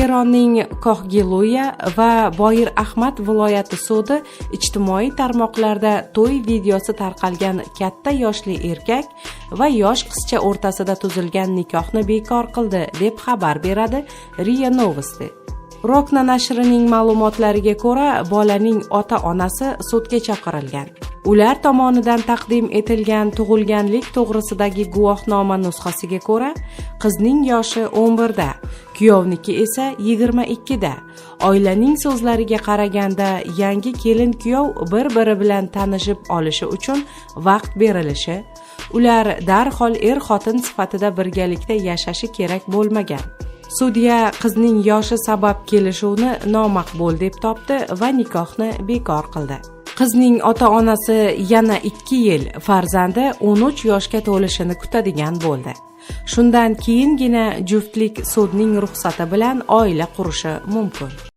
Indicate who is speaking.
Speaker 1: Eronning Kohgiluya va Boir Ahmad viloyati sudi ijtimoiy tarmoqlarda to'y videosi tarqalgan katta yoshli erkak va yosh qizcha o'rtasida tuzilgan nikohni bekor qildi, deb xabar beradi RIA Novosti. Rokna nashrining ma'lumotlariga ko'ra, bolaning ota-onasi sudga chaqirilgan. Ular tomonidan taqdim etilgan tug'ilganlik to'g'risidagi guvohnoma nusxasiga ko'ra, qizning yoshi 11 da, kuyovniki esa 22 da. Oilaning so'zlariga qaraganda, yangi kelin-kuyov bir-biri bilan tanishib olishi uchun vaqt berilishi, ular darhol er-xotin sifatida birgalikda yashashi kerak bo'lmagan. Sudya qizning yoshi sabab kelishuvni nomaqbul deb topdi va nikohni bekor qildi. Qizning ota-onasi yana 2 yil farzandi 13 yoshga to'lishini kutadigan bo'ldi. Shundan keyingina juftlik sudning ruxsati bilan oila qurishi mumkin.